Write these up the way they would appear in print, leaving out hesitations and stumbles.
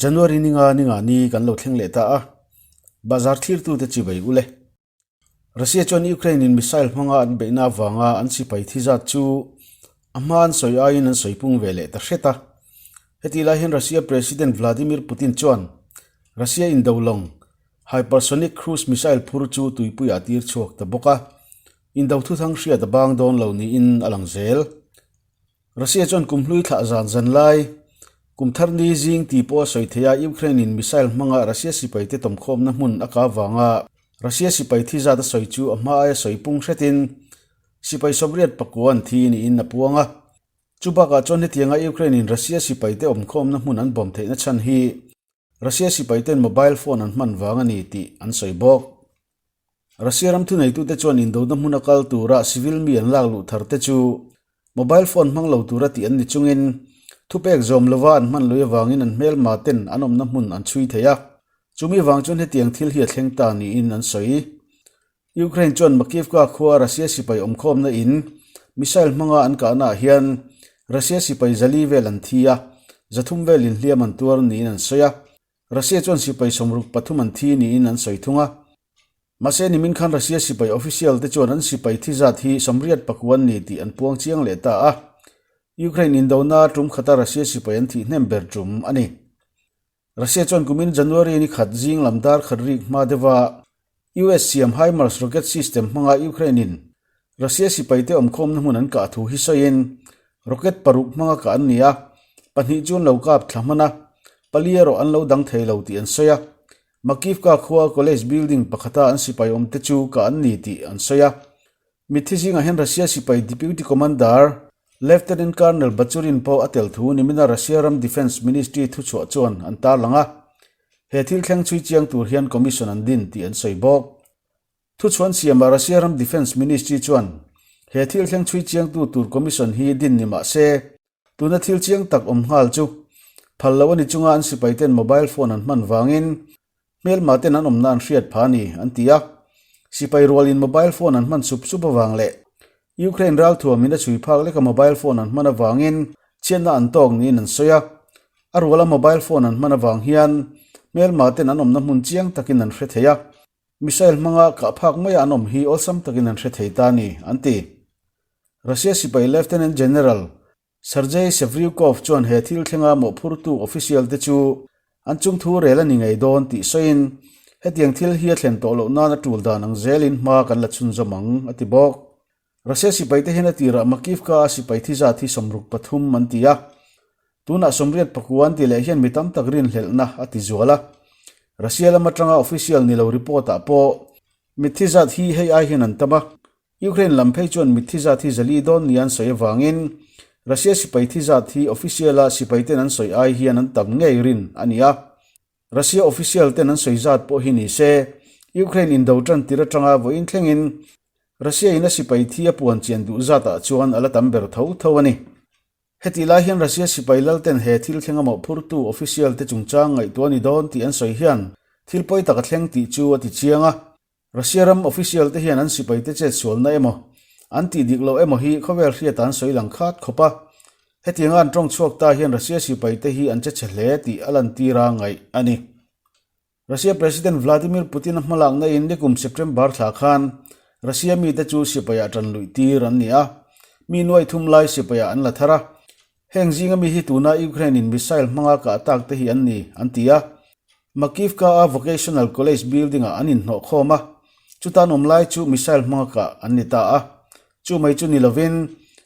January ninga ninga ni kan lo thleng leh ta a, Bazar thlirtute chibai ule. Russia chuan Ukraine in missile hmanga an beihna avanga an sipai thi zat chu a hma an sawi aiin an sawi pung ve leh ta hret a. Hetih lai hian Russia President Vladimir Putin chuan Russia indo lawng hypersonic cruise missile phur chu tuipuiah a tir chhuak ta bawk a, indo thuthang hriat a bang dawn lo niin a lang zel. Russia chuan kum hlui thlah zan zan lai, kum thar ni zing tih pawh a sawi thei a, Ukraine in missile hmanga Russia sipaite tawmkhawmna hmun a kah avanga Russia sipai thi zat a sawi chu a hma aia sawi pung hretin sipai 84 an thi niin a puang a. Chu bakah chuan hetianga Ukraine in Russia sipaite awmkhawmna hmun an bawm theihna chhan hi Russia sipaiten mobile phone an hman vang a ni tih an sawi bawk. Russia ram thuneitute chuan indona hmuna kal tura civil mi an lak luh thar te chu mobile phone hmang lo tura tih an ni chungin thupek zawm lova an hman lui avangin an hmelma ten an awmna hmun an chhui thei a, chumi vang chuan hetiang thil hi a thleng ta niin an sawi. Ukraine chuan Makivka khua Russia sipai awmkhawmna in missile hmanga an kahna ah hian Russia sipai zali vel an thi a, 300 velin hliam an tuar niin an sawi a. Russia chuan sipai 63 an thi niin an sawi thung a. Mahse nimin khan Russia sipai official te chuan an sipai thi zat hi 89 an ni tih an puang chiang leh ta a. Ukraine indona tum khata Russia sipai an thih hnem ber tum a ni. Russia chuan kumin January ni khat zing lam dar khat rik hma deuha US siam HIMARS rocket system hmanga Ukraine in Russia sipaite awmkhawmna hmun an kah thu hi sawiin rocket paruk hmanga kah an ni a, pahnih chu an lo kap thla hman a, pali erawh an lo dang thei lo tih an sawi a. Makivka khua college building pakhata an sipai awmte chu kah an ni tih an sawi a. Mitthi zingah hian Russia sipai Deputy Commander Lieutenant Colonel Bachurin pawh a tel thu nimina Russia ram Defence Ministry thuchhuah chuan an tarlang a. He thil thleng chhui chiang tur hian commission an din tih an sawi bawk. Thuchhuan siamah Russia ram Defence Ministry chuan he thil thleng chhui chiangtu tur commission hi din ni mah se, tuna thil chiang tak awm nghal chu phal lo a ni chunga an sipaiten mobile phone an hman vangin hmelma ten an awmna an hriat pha a ni, an ti a. Sipai rualin mobile phone an hman sup sup avang leh Ukraine ralthuamin a chhui phak leka mobile phone an hman avangin chhiatna an tawk niin an sawi a. A ruala mobile phone an hman avang hian hmelma ten an awmna hmun chiang takin an hre thei a, missile hmanga kah phak maia an awm hi awlsam takin an hre thei ta a ni, an ti. Russia sipai Lieutenant General Sergei Sevryukov chuan he thil thlenga mawhphurtu official te chu an chungthu rel a ni ngei dawn tih sawiin, hetiang thil hi a thlen tawh loh nan a tul dan ang zelin hma kan la chhunzawm ang, a ti bawk. Russia sipaite hian a tirah Makivka a sipai thi zat hi 63 an ti a, tunah 89 an ti leh hian mi tam tak rinhlelhna a ti zual a. Russia lam atanga official ni lo report ah pawh mitthi zat hi hei ai hian an tam a, Ukraine lam phei chuan mitthi zat hi zali dawn nia an sawi avangin Russia sipai thi zat hi official-a sipaiten an sawi ai hian an tam ngei rin a ni a. Russia official ten an sawi zat pawh hi ni se, Ukraine indo tan tir atanga vawiin thlengin Russia in a sipai thi a puan chian duh zatah chuan a la tam ber tho tho a ni. Hetih lai hian Russia sipai lalten he thil thleng a mawhphurtu official te chungchang ngaihtuah a ni dawn tih an sawi hian thil pawi tak a thleng tih chu a ti chiang a. Russia ram official te hian an sipai te chet sualna emaw, an tih dik loh emaw hi khawvel hriatah an sawi lang khat khawp a. Hetianga an tawng chhuak ta hian Russia sipai te hi an che chhe hle tih a lantir a ngaih a ni. Russia President Vladimir Putin a hmalakna in nikum September thla khan Russia mite chu sipaiah tan luih tir an ni a, mi nuai thum lai sipaiah an la thar a. Heng zinga mi hi tuna Ukraine in missile hmanga kah tak te hi an ni, an ti a. Makivka a Vocational College building ah an inhnawh khawm a, chutan awm lai chu missile hmanga kah an ni ta a. Chu mai chu ni lovin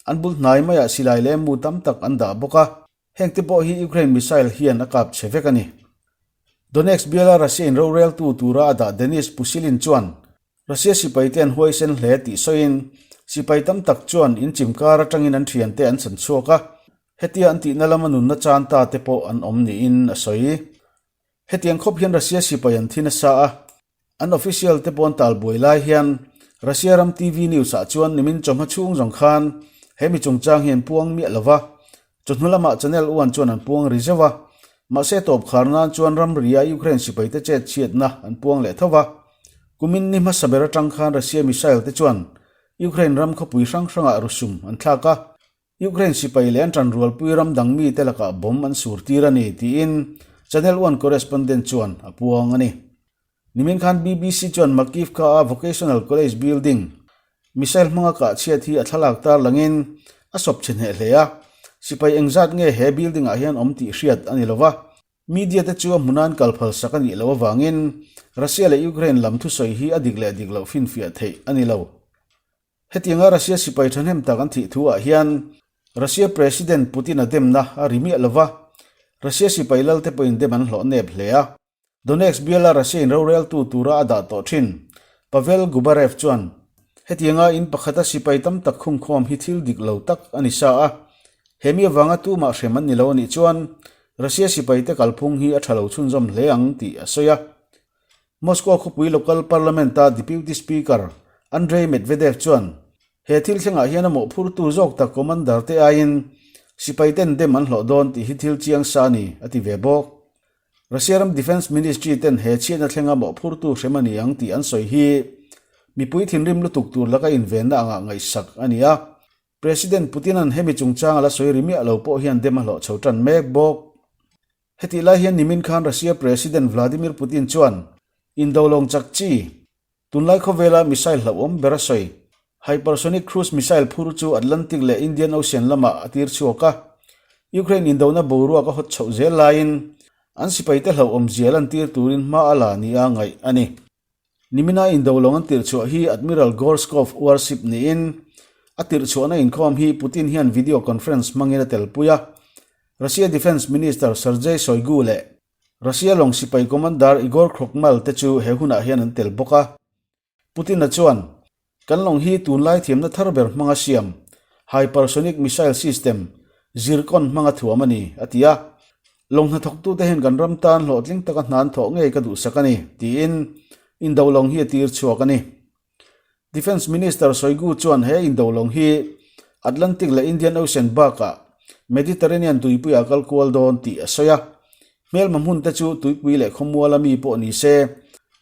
an bul hnai maiah silai leh mu tam tak an dah bawk a, heng te pawh hi Ukraine missile hian a kap chhe vek a ni. Donetsk biala Russia in roreltu tura a dah Denis Pushilin chuan Russia sipaite an huaisen hle tih sawiin sipai tam tak chuan inchim kar atangin an thiante an chhan chhuak a, hetia an tihna lama nunna chan ta te pawh an awm niin a sawi. Hetiang khawp hian Russia sipai an thi nasa a, an official te pawh an tal buai lai hian Russia ram TV news ah chuan nimin chawhma chhung zawng khan he mi chungchang hi an puang miah lova, Chawhnu lamah Channel One chuan an puang ri zeuh a, mahse tawp khar nan chuan ramria Ukraine sipaite chet chhiatna an puang leh tho va. Kumin ni hmasa ber atang khan Russia missile te chuan Ukraine ram khawpui hrang hrangah rusum an thlak a, Ukraine sipai leh an tanrualpui ram dang mite lakah bomb an sur tir a ni tiin Channel One correspondent chuan a puang a ni. Nimin khan BBC chuan Makivka-a Vocational College building missile hmanga kah chhiat hi a thlalak tar langin a sawp chhe hneh hle a, sipai engzat nge he building-ah hian awm tih hriat a ni lo va. Media te chu a hmunan kal phal sak a nih loh avangin Russia leh Ukraine lam thusawi hi a dik leh dik loh finfiah theih a ni lo. Hetianga Russia sipai thahnem tak an thih thu ah hian Russia President Putin-a demna a ri miah lo va, Russia sipai lalte pawhin dem an hlawh nep hle a. Donetsk biala Russia-in roreltu tura a dah tawh thin Pavel Gubarev chuan hetianga in pakhata sipai tam tak khungkhawm hi thil dik lo tak a ni sa a, he mi avanga tumah hrem an ni lo a nih chuan Russia sipaite kalphung hi a tha lo chhunzawm hle ang tih a sawi a. Moscow khawpui local parliament-a Deputy Speaker Andrei Medvedev chuan he thil thlengah hian a mawhphurtu zawk tak commander te aiin sipaiten dem an hlawh dawn tih hi thil chiang sa a ni a ti ve bawk. Russia ram Defence Ministry ten he chhiatna thlenga mawhphurtu hrem a ni ang tih an sawi hi mipui thinrim lutuk tur laka invenna angah ngaihsak a ni a. President Putin-a'n hemi chungchang a la sawi ri miah lo pawh hian dem a hlawh chho tan mek bawk. Hetih lai hian nimin khan Russia President Vladimir Putin chuan indo lawng chak chi, tunlai khawvela missile hlauhawm ber a sawi, hypersonic cruise missile phur chu Atlantic leh Indian Ocean lamah a tir chhuak a. Ukraine indona boruak a hawt chhoh zel laiin an sipaite hlauhawm zia lantir turin hma a la nia ngaih a ni. Nimina indo lawng an tirhchhuah hi Admiral Gorshkov warship niin a tirhchhuahna inkhawm hi Putin hian video conference hmangin a telpui a. Russia Defence Minister Sergei Shoigu leh Russia lawng sipai commander Igor Krokmal te chu he hunah hian an tel bawk a. Putin-a chuan, Kan lawng hi tunlai thiamna thar ber hmanga siam, hypersonic missile system, Zircon hmanga thuam a ni, a ti a. Lawng hnathawktute hian kan ram tan hlawhtling taka hna an thawh ngei ka duhsak a ni, tiin indo lawng hi a tir chhuak a ni. Defence Minister Shoigu chuan he indo lawng hi Atlantic leh Indian Ocean bakah Mediterranean tuipuiah a kal kual dawn tih a sawi a. Hmelma hmun te chu tuipui leh khawmuala mi pawh ni se,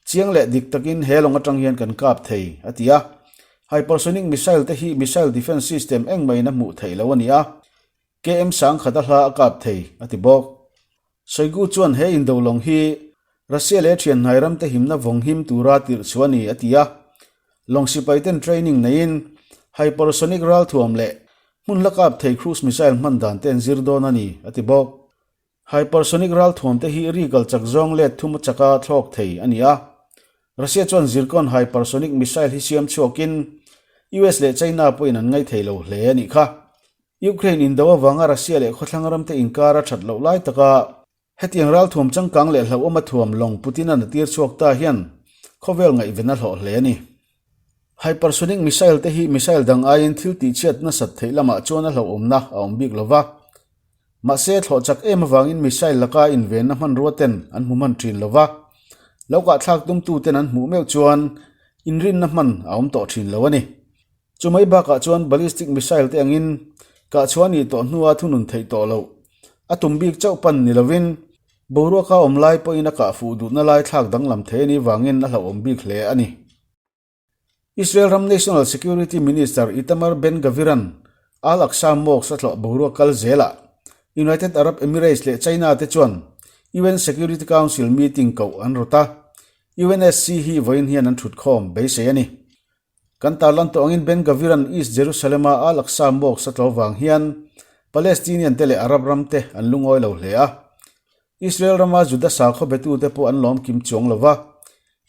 chiang leh dik takin he lawng atang hian kan kap thei, a ti a. Hypersonic missile te hi missile defence system engmaiin a hmuh theih loh a ni a, KM sangkhat a hla a kap thei, a ti bawk. Shoigu chuan he indo lawng hi Russia leh thianhnai ramte himna vawng him tura tirh chu a ni, a ti a. Lawng sipaiten training neiin hypersonic ralthuam leh hmun hla kap thei cruise missile hman dan te an zir dawn a ni, a ti bawk. Hypersonic ralthuam te hi ri kal chak zawng let thum a chaka thlawk thei a ni a. Russia chuan Zircon hypersonic missile hi siam chhuakin US leh China pawhin an ngaithei lo hle a nih kha. Ukraine indo avanga Russia leh khawthlang ramte inkar a that loh lai taka hetiang ralthuam changkang leh hlauhawm a thuam lawng Putin-a'n a tir chhuak ta hian khawvel ngaihven a hlawh hle a ni. Hypersonic missile te hi missile dang aiin thil tihchhiat nasat theih lamah chuan a hlauhawmna a awm bik lo va. Mahse, thlawh chak em avangin missile laka invenna hmanrua ten an hmu hman thin lo va, lo kahthlak tumtu ten an hmuh meuh chuan inrinna hman a awm tawh thin lo a ni. Chumai bakah chuan ballistic missile te angin kahchhuah a nih tawh hnua thunun theih tawh loh a tum bik chauh pan ni lovin boruaka awm lai pawhin a kah fuh duhna lai thlak danglam thei a nih vangin a hlauhawm bik hle a ni. Israel ram National Security Minister Itamar Ben-Gvir-a'n Al-Aqsa Mosque a tlawh boruak kal zelah United Arab Emirates leh China te chuan UN Security Council meeting koh an rawt a, UNSC hi vawiin hian an thutkhawm beisei a ni. Kan tarlan tawh angin Ben-Gvir-a'n East Jerusalem-a Al-Aqsa Mosque a tlawh vang hian Palestinian te leh Arab ram te an lungawi lo hle a, Israel rama Juda sakhaw betute pawh an lawm kim chuang lo va,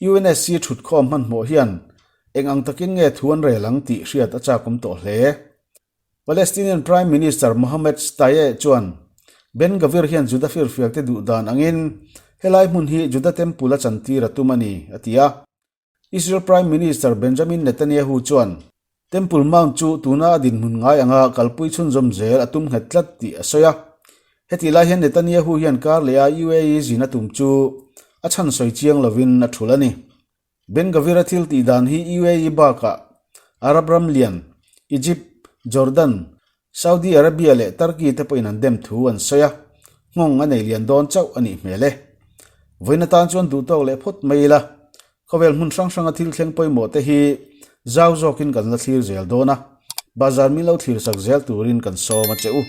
UNSC thutkhawm hmanhmawh hian eng ang takin nge thu an rel ang tih hriat a chakawm tawh hle. Palestinian Prime Minister Mohammed Shtayyeh chuan Ben Gvir hian Juda firfiakte duh dan angin helai hmun hi Juda Temple a chantir a tum a ni, a ti a. Israel Prime Minister Benjamin Netanyahu chuan Temple Mount chu tuna a dinhmun ngai anga kalpui chhunzawm zel a tum nghet tlat tih a sawi a. Hetih lai hian Netanyahu hian kar leh a UAE zin a tum chu a chhan sawi chiang lovin a thul a ni. Ben Gvir-a thil tih dan hi UAE bakah Arab ram lian Egypt, Jordan, Saudi Arabia leh Turkey te pawhin an dem thu an sawi a, nghawng a nei lian dawn chauh a nih hmel e. Vawiin atan chuan duhtawk leh phawt mai ila, khawvel hmun hrang hranga thil thleng pawimawh te hi zau zawkin kan la thlir zel dawn a, bazar min lo thlir sak zel turin kan sawm a che u.